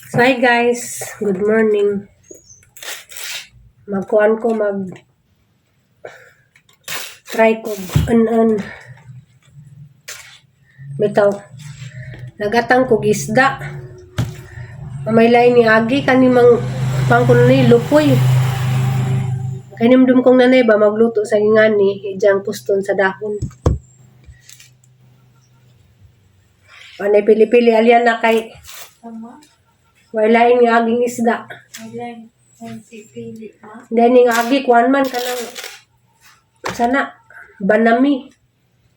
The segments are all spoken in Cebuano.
So, hi guys, good morning. Magkuan ko mag try ko un-un. Bitaw. Nagatang kog isda. Mamay lain ni Agi kani mang pangkuno ni lupoy. Kahinumdum kong nanay ba magluto sa ingani ijang puston sa dahon. Panay pili-pili alyan na kay Tama. way lain nga aging isda. Wala yung pipili ma. Then ning agi kuan man kanang sana banami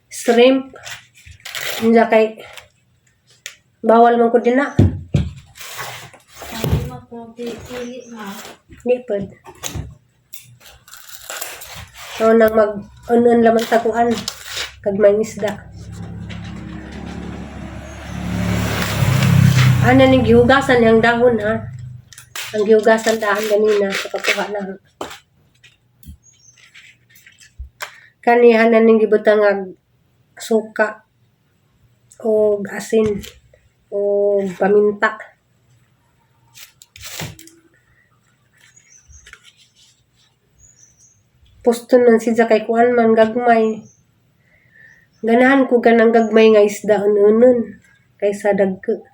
shrimp Inja kay bawal man ko din na. Sabi ma kung pipili ma. Di pwede. So nang mag un-un laman taguan kag may isda. Ana ning gihugasan yang dahon ha. Ang gihugasan dahon ganina sa pagkuha na. Kanihan na ning gibutang ag suka o asin o paminta. Puston man siya kay kuan man gagmay. Ganahan ko ganang gagmay nga isda ununon kaysa dagko.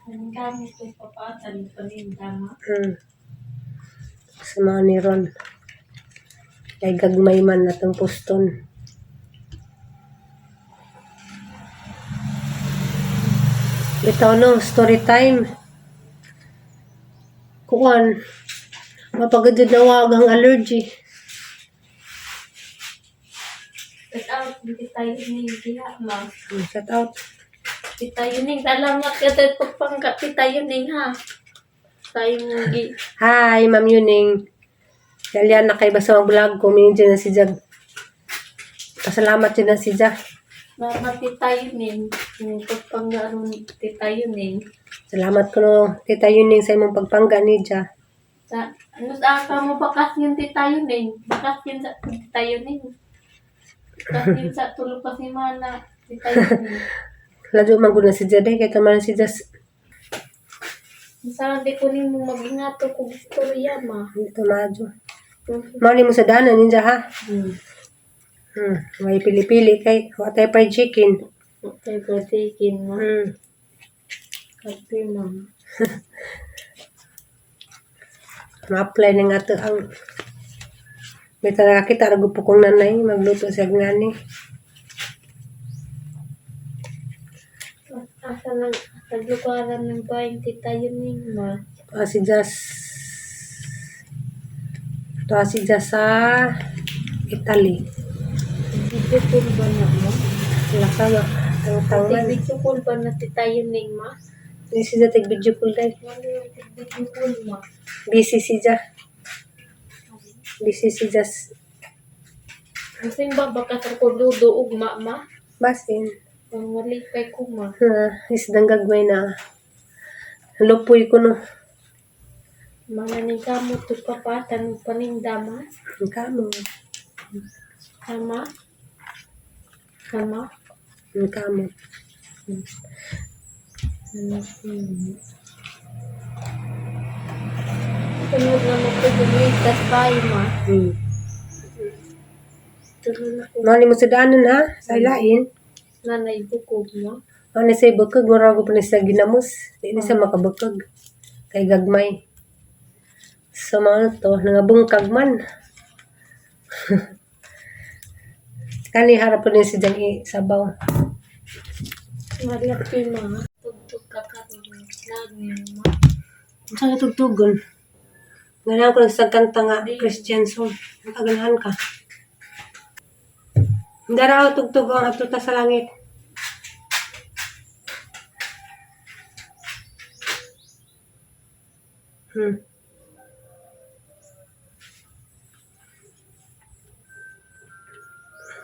Ang gamit ko papatan paninda ma. Sa mga ni Ron. Kay gagmay man natong puston. Bitaw no, story time. Kuan, mapagod na wag ang allergy. Shout out, hindi tayo ning diha ma. Shout out. Tita Yuning, salamat ka sa pagpangka Tita Yuning ha. Tayo mong gi. Hi, Ma'am Yuning. Dalian na kay basta mag-vlog ko. Minyo na si Jag. Pasalamat yun na si Jag. Salamat Tita Yuning. Yung pagpangga ron Tita Yuning. Salamat ko no, Tita Yuning, sa imong pagpangga ni Ja. Sa, ano sa aka mo bakas yun Tita Yuning? Bakas yun sa Tita Yuning. Bakas yun sa tulog pa si Mana. Tita Yuning. Ladyo man gud na si Ja day kay taman si Ja. Sa di ko nimo mag-ingato kung istorya ma. Tumadyo. Mali mo sa danan ninja ha. May pili-pili kay wa tay fried chicken. Okay, batikin ma. Kape ma. Ma-apply na nga to ang may talaga kita ra po kong nanay magluto siya ngani. Asa nang sa lugaran ng bayan Tita Yuning ma. Ah, si Jas to si Jas sa Italy. Video call ba na mo? Laka nga ang tangman. Video call ba na Tita Yuning ma? Di si Ja tig video call day. Ano yung video call ma? Busy si Ja. Busy si Jas. Kasi ba baka sa kuludo ugma ma? Basin. Ang malipay ko ma. Ha, isdang gagmay na. Lupoy ko no. Mga ni kamo to papatan paninda ma. Ang kamo. Tama? Tama? Ang kamo. Sunod na mo ko bumitas pa ma. Tulo na ko Mali mo sa daanan ha, sa ilain. nanay bukog ma. Ano sa ibukag, mura ko pa na sa ginamos. Di na siya makabukag. Kay gagmay. So mga to, nangabungkag man. Kani harap po din si Jang sabaw. Malaki ma. Tugtog ka karon lagi ma. Ang saan tugtugon? Ganahan ko lang sa kanta nga, Christian song. Nakaganahan ka. Daraw tugtog ang atuta sa langit.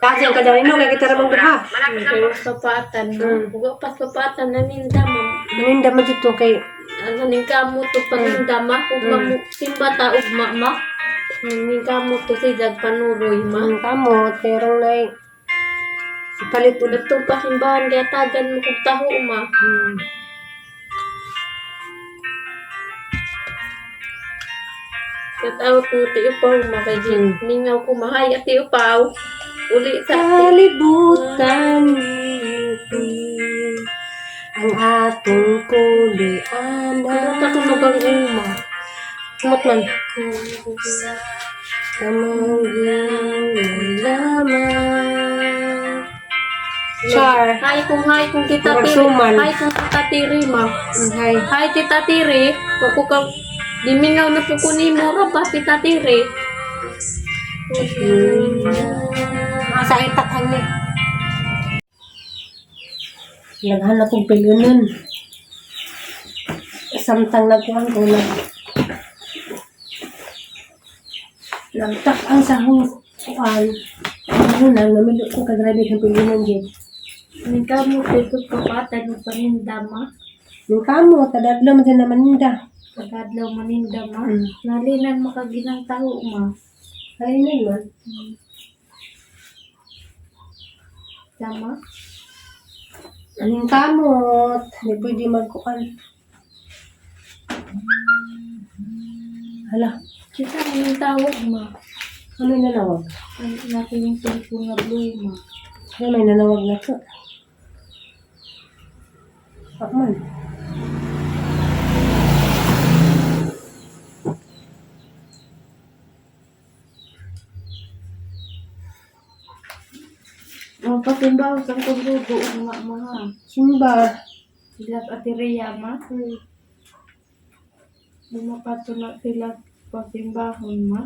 Kasi ang kadawin no, kaya kita ramang duha. Kaya papatan ma. Huwag pas papatan naninda ma. Maninda man dito kay Ano ning kamo to paninda ma. Ugma mo simba ta ugma ma. Ning kamot to si Jag panuroy ma. Ang kamot, pero nay ipalit ulit. Datong pasimbahan gatagan mo kog taho ma. Shout out mo ti upaw ma kay Jin. Mingaw ko ma. Hi ati upaw. Uli sa Kalibutan ngiti ang atong kulianan. Ano ka tulugang uma? Kumot man. Kamanggang lamang. Char. Hi kung tita Tiri. Magsuman. Hi kung tita Tiri ma. Hi. Hi tita Tiri. Wako ka Dimingaw na po ko nimo ra ba tita Tiri? Sa itak ani. Naghan na kong pilyonon. Samtang nagkuhan ko nag nagtak ang sahong kuan. Ano na, namilo ko kagrabe ng pilyonon gid. Ning kamo dito kapatan ug paninda ma. Yung kamo, tadadlo man din naman ninda. Pagkadlaw maninda ma. Nalinan makaginang taho ma. Ay, man. Tama? Anong kamot? Hindi pwede magkuan. Hala, Kita mo yung tawag ma. ano yung nanawag? Ay, natin yung cellphone nga blue ma. Ano may nanawag na to? Pakman. Ang patimbaw sa kulugo nga ma. Simba. Sila at Rea ma. Bumapato na sila pasimbahon ma.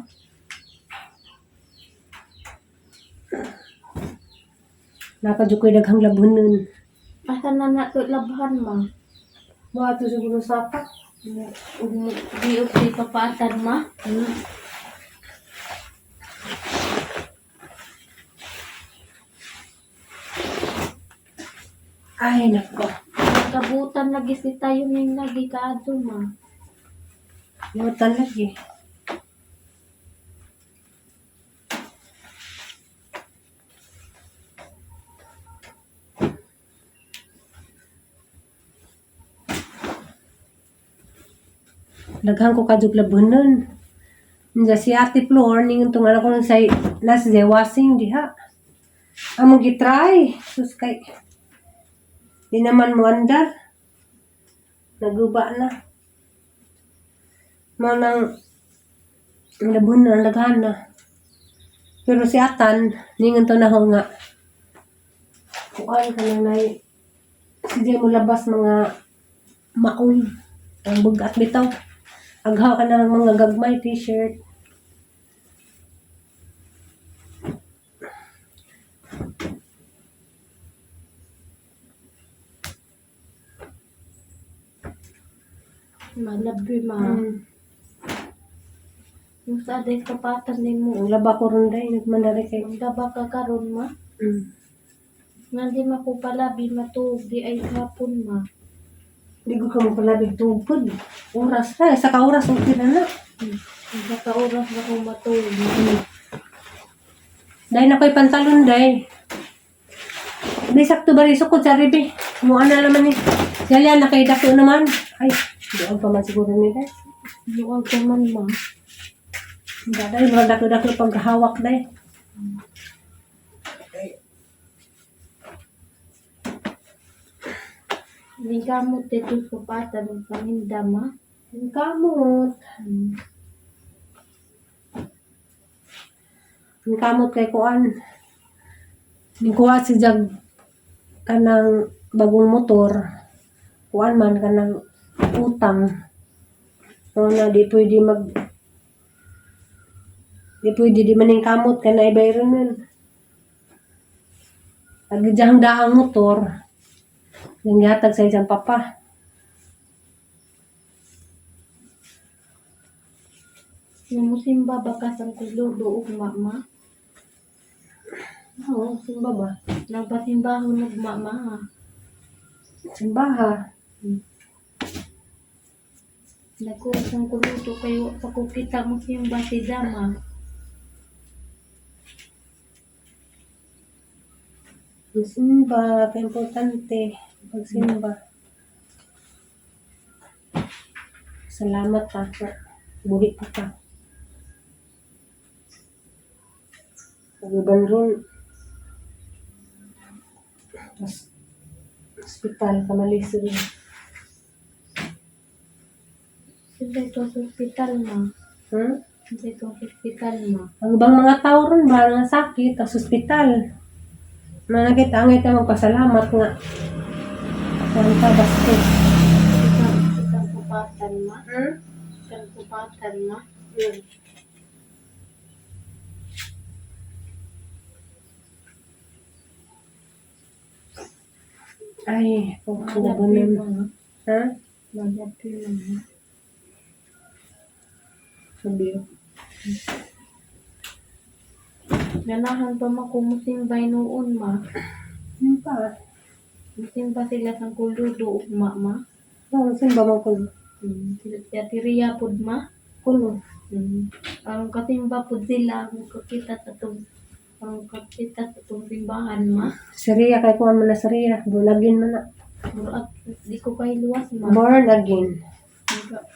Napadyo ko'y daghang labon nun. Asa na na to labhan ma. Mga to siguro sapak. Ug di og di papaatan ma. Ay, nako. Kabutan lagi si tayo ning lagi kaadto ma. Butan lagi. Daghan ko kadug labon nun. Nga si Ate Flor, ningon tong anak ko nung say, nasa siya wasing diha. Among gitry. Sus kay, di naman mo andar. Naguba na. Mao nang ang labon na, ang daghan na. Pero si Atan, ningon to na ho nga. Kuan ka na nay. Sige mo labas mga maon. Ang bugat bitaw. Aghaw ka na ng mga gagmay t-shirt. Malabi ma. Yung sa aday kapatan nimo. Ang laba ko ron day, nagmandari kay. Magdaba ka karon ma. Nandi ma ko palabi matuog di ay hapon ma. Di ko ka mo palabig tugpod. Oras na, isa ka oras, okay na na. Isa ka oras na ko matuog. Day na ko'y pantalon, day. Di sakto ba rin sukod sa ribi? Mukha na naman eh. Yala, nakaidako naman. Ay, doon pa man siguro nila. Luwag ka man ma. Hindi, day, mga dako-dako paghawak, day. Hindi ka mo dito kapatan ng paninda ma. Ang kamot. Ang kamot kay kuan. Nikuha si Jag kanang bagong motor. Kuan man kanang utang. So na di pwede mag di pwede di man yung kamot kay na ibayron nun. Tagidjang daang motor. Yung gihatag sa isang papa. Namusimba bakas ang kuludo ug mama. Oo, simba ba? Nagpasimbahon ug mama ha. Simba ha. Naku, ang kuluto kayo pa ko kita mo simba si Dama. Simba, importante. Pagsimba. Salamat pa. Buhi pa ka. Pag-uban ron. Tapos, hospital, kamalis rin. Sila ito sa ospital ma. Hmm? Sila ito sa ospital ma. Ang ibang mga tao ron ba, nga sakit, tas hospital. Manakit, angay ta magpasalamat nga. Kwanta, bastos. Isang kupatan ma. Hmm? Isang kupatan ma. Hmm. Ay, kung Malapi kinabunan. ma. Ha? Malapi ma. Sabi ko. Ganahan pa ma kung musimbay noon ma. Ano pa? Musimba sila sa kuludo ugma ma. Oh, saan ba man kuno? Sila siya tiriya pud ma. Kuno. Ang kasimba pud sila ang kakita sa tong ang kakita sa tong simbahan ma. Sariya, kay kuan man na sariya. Born again man na. Murag di ko kay luwas ma. Born again. Murag.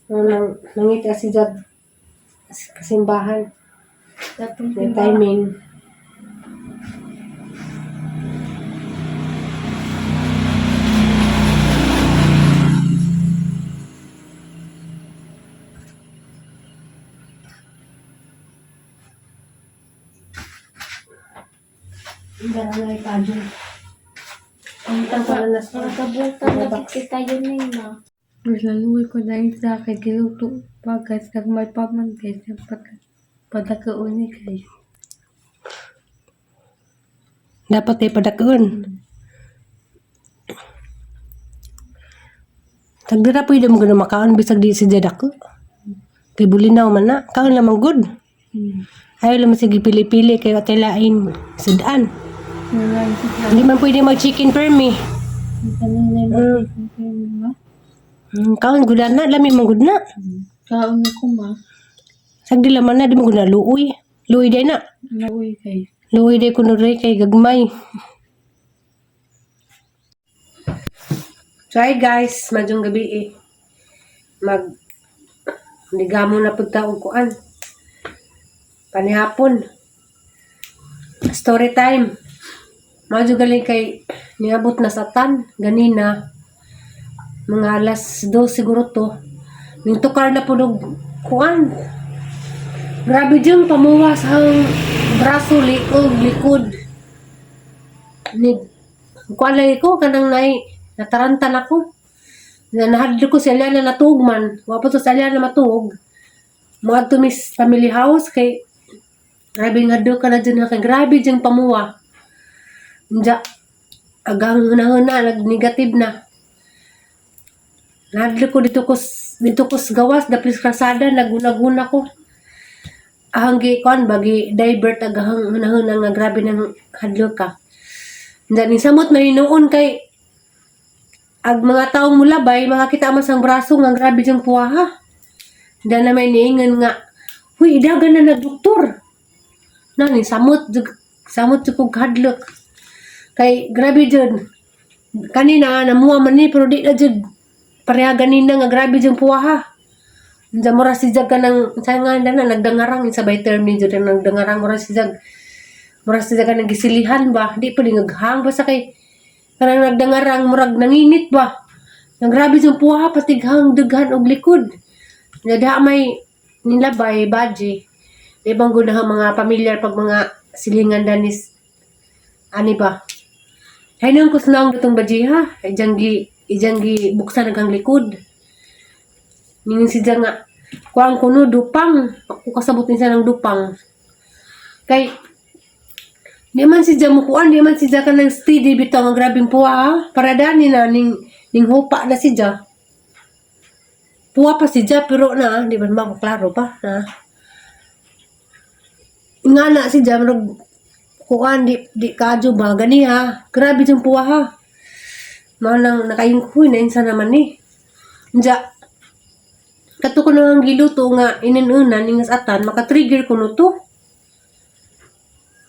Nang, nang, nangita si Jad kasimbahan. Sa tong May simbahan. timing. Dara na ipadyo. Ang tangkala na sa Nakabutan na kita yun eh ma. Naluoy ko dahil sa akin giluto pa guys kag may paman guys ang padakaon ni guys. Dapat ay padakuon. Tagdira pwede mo gano makaon bisag di si dako. Kay bulinaw man na, kaon lamang good. Ayaw lamang sige pili-pili kay atay lain sudan. Wala siya. Hindi man pwede mag chicken permi. Kanina ma. Kaon gud na, lami man gud na. Kaon ko ma. Sagdi laman na di mo gud na luoy. Luoy day na. Naluoy guys. Luoy day kuno ray kay gagmay. So hi guys, madyong gabi eh. Mag ligamo na pud ta og kuan. Panihapon. Story time. Madyo galing kay niabot na sa tan ganina. Mga 2:00 siguro to. Ning tukar na pud og kuan. Grabe diyang pamuwas ang braso, liog, likod. Ni kuan lagi ko kanang nay natarantan ako. Na nahadlok ko sa na natuog man. Wa pa to sa na matuog. Moadto mis family house kay grabe nga do ka na dyan kay grabe diyang pamuwa. Nja agang hunahuna nag-negative na. Nahadlok ko dito ko sa gawas dapit sa krasada naguna-guna ko. Ahang gi kuan bagi divert agahang hunahuna nga grabe nang hadlok ka. Nja ni samot mahinuon kay ag mga taong mulabay makakita man sang braso nga grabe diyang puwaha. Nja na may niingon nga, "Huy, idagan na nagdoktor." Na ni samot jud samot jud kog hadlok. Kay grabe jud. Kanina namuha man ni pero di na jud pareha ganina nga grabe jud puwaha. Unsa mura si jag kanang sa nga na nagdangarang sa by term ni jud nagdangarang mura si jag kanang gisilihan ba di pa di naghang ba sa kay kanang nagdangarang murag nanginit ba. Nang grabe jud puwaha patighang dughan og likod. Nga diha may nilabay baji. Di bang gunahang mga pamilyar pag mga silingan danis ani ba? Hay nang kusnaong gatong baji ha. Ijang gi buksan ang likod. Ningon si nga kuang kuno dupang. Ako kasabot ni ng dupang. Kay di man si mo kuan, di man si kanang steady bitaw ang grabing puwa ha. Para dani na ning ning hupa na si Ja. Puwa pa si Ja pero na di ba man klaro pa na. Nga na si Ja murag kuan di di kadyo ba gani ha. Grabe jung puwa ha. Mao nang nakayong huy na insa naman ni. Nja kato ko nang giluto nga ininunan ingas atan maka-trigger ko no to.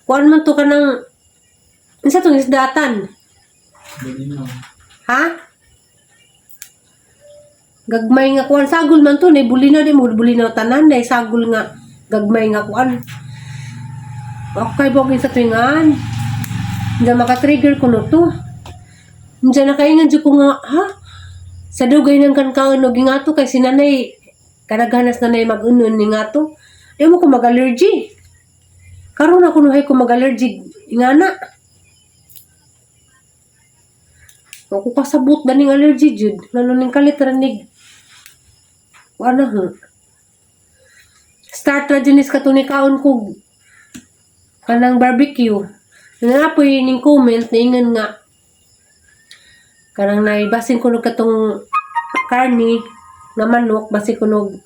Kuan man to kanang Unsa tong isdatan? Bulinaw. Ha? Gagmay nga kuan sagol man to nay bulinaw di mo bulinaw tanan nay sagol nga gagmay nga kuan. Okay bogin sa tuwingan. Hindi maka-trigger ko no to. Hindi nakaingan jud ko nga ha. Sa dugay ng kankaon og nga to kay si nanay kadaghanas nanay mag-unon ni nga to. Di mo ko mag-allergy. Karon ako nuhay ko mag-allergy ingana. Ako kasabot daning allergy jud. Ngano ning kalit ra nig. Wala ho. Start ra jud nis katong nikaon kog kanang barbecue. Nga po ning comment niingon nga kanang naibasin ko nog katong karni nga manok basi ko nog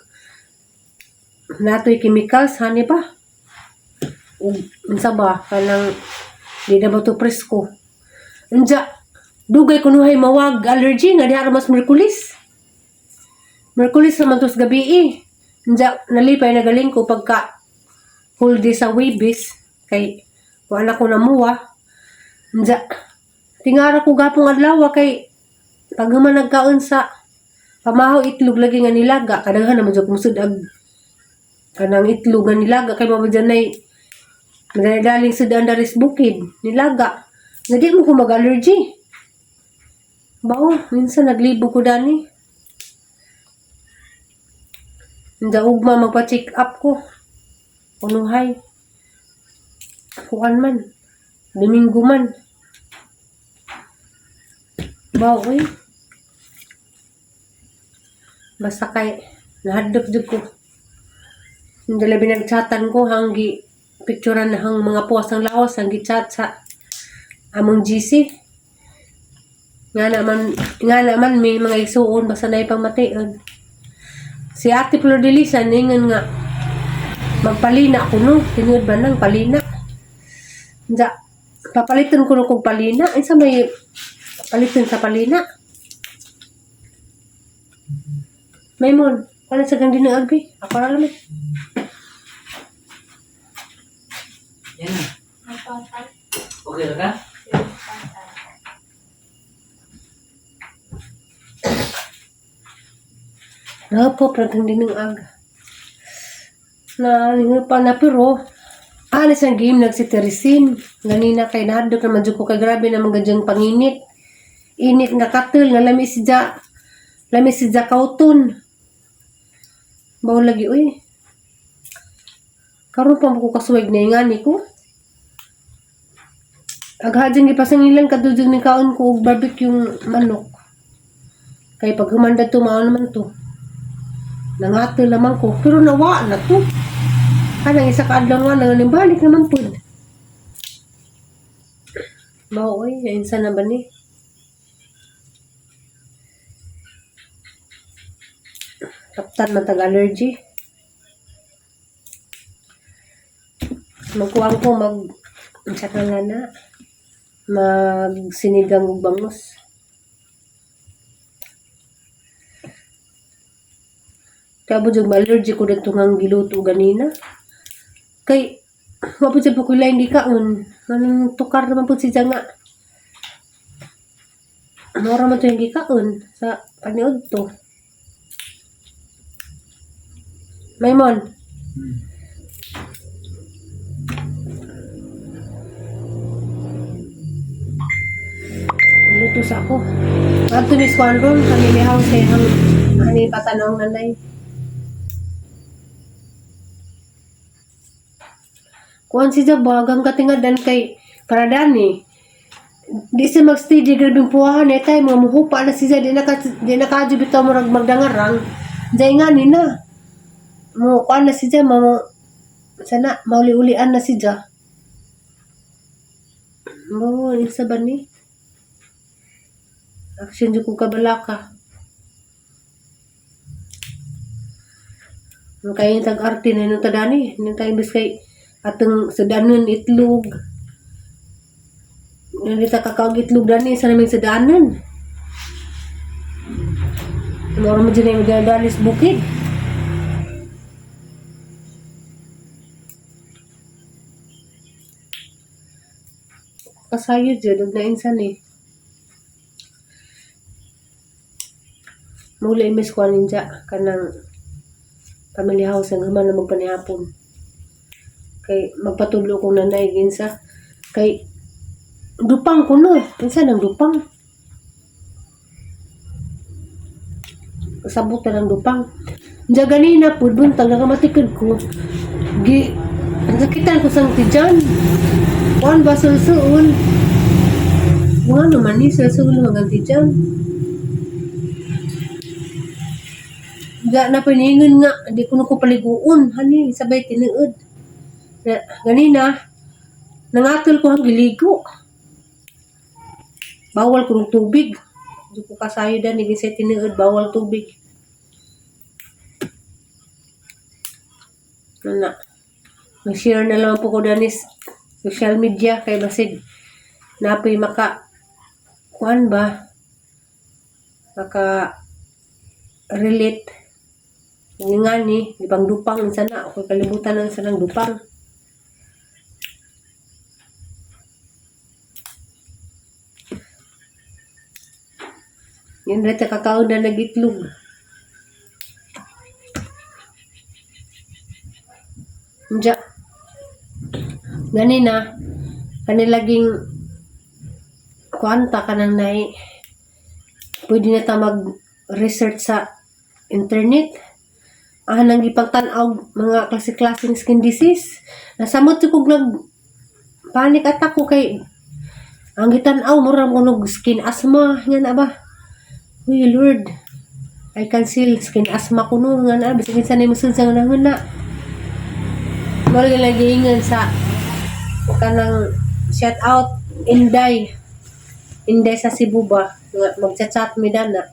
natoy chemicals hani ba? Ug unsa ba kanang di na ba to presko? Unja dugay kunuhay mawag allergy nga diha ra mas Merkulis. Merkulis naman tos gabi eh. Unja nalipay nagaling ko pagka whole day sa Webis kay wala ko namuha. Unja tingara ko gapong adlaw kay pag human nagkaon sa pamahaw itlog lagi nga nilaga kadaghan naman jud musud ag kanang itlog nga nilaga kay mao dyan nay madali-daling sudan daris bukid nilaga nga di mo ko mag-allergy. Bao, minsan naglibo ko dani. Hindi ugma magpa-check up ko. Unuhay. Kuan man. Domingo man. Bao, uy. Basta kay nahadlok jud ko. Hindi labi nagchatan ko hanggi picturean na hang mga puwas ng lawas hanggi chat sa among GC. Nga naman may mga isuon basta na ipangmation. Si Ate Flor de Lisa ningon nga magpalina ko no, tinuod ba nang palina? Nja, papalitan ko no kog palina. Isa may palitan sa palina. Maymon, wala sa gandi ng agbi. Ako ra lang eh. Yan na. Magpatay. Okay ra ka? Napo, pratang din ng aga. Na, pa na pero, alis ang game nagsitirisin. Ganina kay nahadlok naman jud ko kay grabe naman gadyang panginit. Init nga katul nga lami si Ja. Lami si Ja kauton. Bawo lagi uy. Karon pa mo ko kasuwag na ingani ko. Agha dyan gipasangilan kadudog ni kaon ko og barbecue manok. Kay pag humanda to mao naman to. Nangato naman ko pero nawa na to. Kanang isa ka adlaw nga nang balik naman pud. Mao oy, insa na ba ni? Kaptan man tag allergy. Magkuang ko mag unsa ka nga na magsinigang og bangos. Kaya po dyan, ma-allergy ko dito nga giluto ganina. Kay, wa po dyan po ko lain gikaon. Anong tukar naman po siya nga. Mura man to yung gikaon sa paniod to. Maymon, luto sa ako. Adto ni Swan ron, kami ni house eh, ang ani patanong nanay. Kuan si Jabag, ang katingadan kay Paradani. Di siya magsteady, grabing puwahan eh, tayo, mga muhupa na siya, di na ka, di na ka, bitaw murag magdangarang. Diyan nga ni na. Mo, kuan na siya, mo, sana, mauli-ulian na siya. Mo, isa ba ni? Action jud ko kabalaka. Ang kaya yung tag-arte na nung tadani. Nung tayo imbis kay atong sudanon itlog. Nandito kakaog itlog dani sa naming sudanon. Moro mo dyan ay magdadalis bukid. Kasayod jud ug nainsan eh. Mula imis ko ninja kanang family house ang human na magpanihapon. Kay magpatudlo kong nanay ginsa kay dupang kuno. Kinsa nang dupang? Kasabot na ng dupang. Diya ganina pud buntag nakamatikod ko. Gi nakitan ko sang tijan. Kuan ba sulsuon? Mga naman ni sulsuon mga tijan. Ga na piningon nga di ko na ko paliguon hani sabay tinuod. Na, ganina nangatol ko ang giligo. Bawal ko ng tubig. Di ko kasayo dan ni sa tinuod bawal tubig. Ano na. Mag-share na lang po ko danis social media kay basig napoy maka kuan ba maka relate nga ni ibang dupang unsa na ako kalibutan ng sanang dupang. Yun rin kakao na nagitlog. Diya. Ganina, kanilaging kuanta ka ng nai. Pwede na ta mag-research sa internet. Ah, nang gipagtan-aw mga klase-klaseng skin disease. Nasamot ko nag panic attack ko kay ang gitan-aw mura mo nog skin asthma nga na ba. Uy Lord, I cancel skin asthma ko no nga na bisag kinsa ni mosulod sa hunahuna. Mao lagi ingon sa kanang shout out Inday. Inday sa Cebu ba nga magchat-chat mi dana.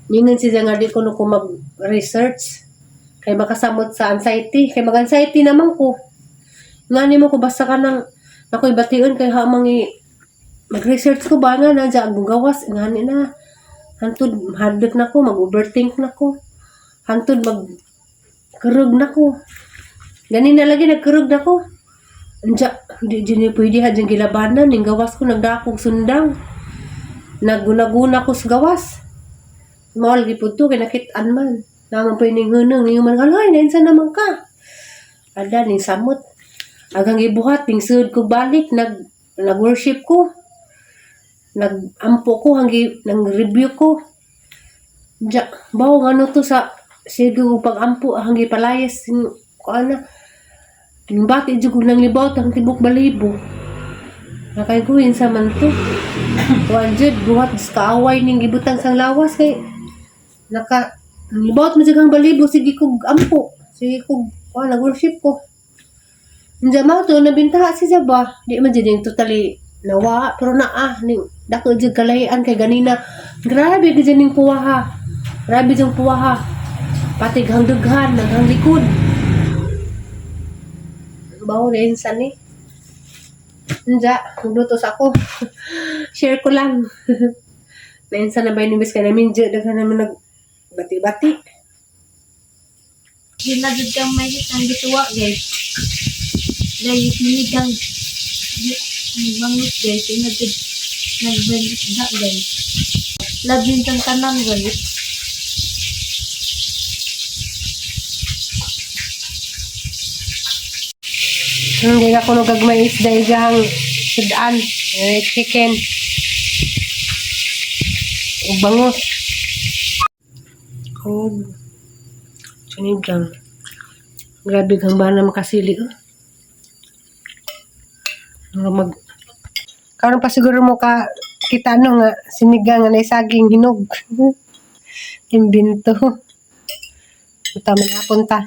Ningon siya nga di ko no ko mag-research kay makasamot sa anxiety kay mag-anxiety naman ko. Nga nimo ko basta ka nang ako'y bation kay hamang i mag-research ko ba nga na dya ang gawas nga ni na hantod hadlok na ko mag-overthink na ko hantod mag kurog na ko gani na lagi nagkurog na ko. Anja di jud ni pwede ha dyan gilabanan ning gawas ko nagdakog sundang naguna-guna ko sa gawas mao lagi pud to kay nakit-an man naman pa ning hunong ning man ay nainsa naman ka ada ning samot agang gibuhat ning sud ko balik nag nag-worship ko nagampo ko hanggi nang review ko. Ja, bawo ngano to sa sige ko pag-ampo hanggi palayas kuan na ning bati jud ko nang libawt ang tibok balibo nakayguin sa man to kuan jud buhat sa kaaway ning gibutang sang lawas kay naka libawt man jud ang balibo sige kog ampo sige kog kuan nag-worship ko. Unsa mao to nabintaha si ba di man jud yung totally nawa pero naa ning dako jud kalahian kay ganina grabe gid ning puwaha grabe jud puwaha pati hangdughan naghang likod bawo na insan ni unja magluto sa ako share ko lang nainsan na ba yung imbes kay namin jud daghan naman nag bati-bati. Ginagid kang may ang gituwa guys. Dahil sinigang bangus guys. Inagid nagbalik guys. Love kang tanan guys. Hindi na ko nagagmay isda igahang sudan, eh, chicken, ug bangus. Ug sinigang. Grabe kang bana makasili oh. Mura mag karon pa siguro mo ka kita no nga sinigang nga nay saging hinog. Imbento. Tama na punta.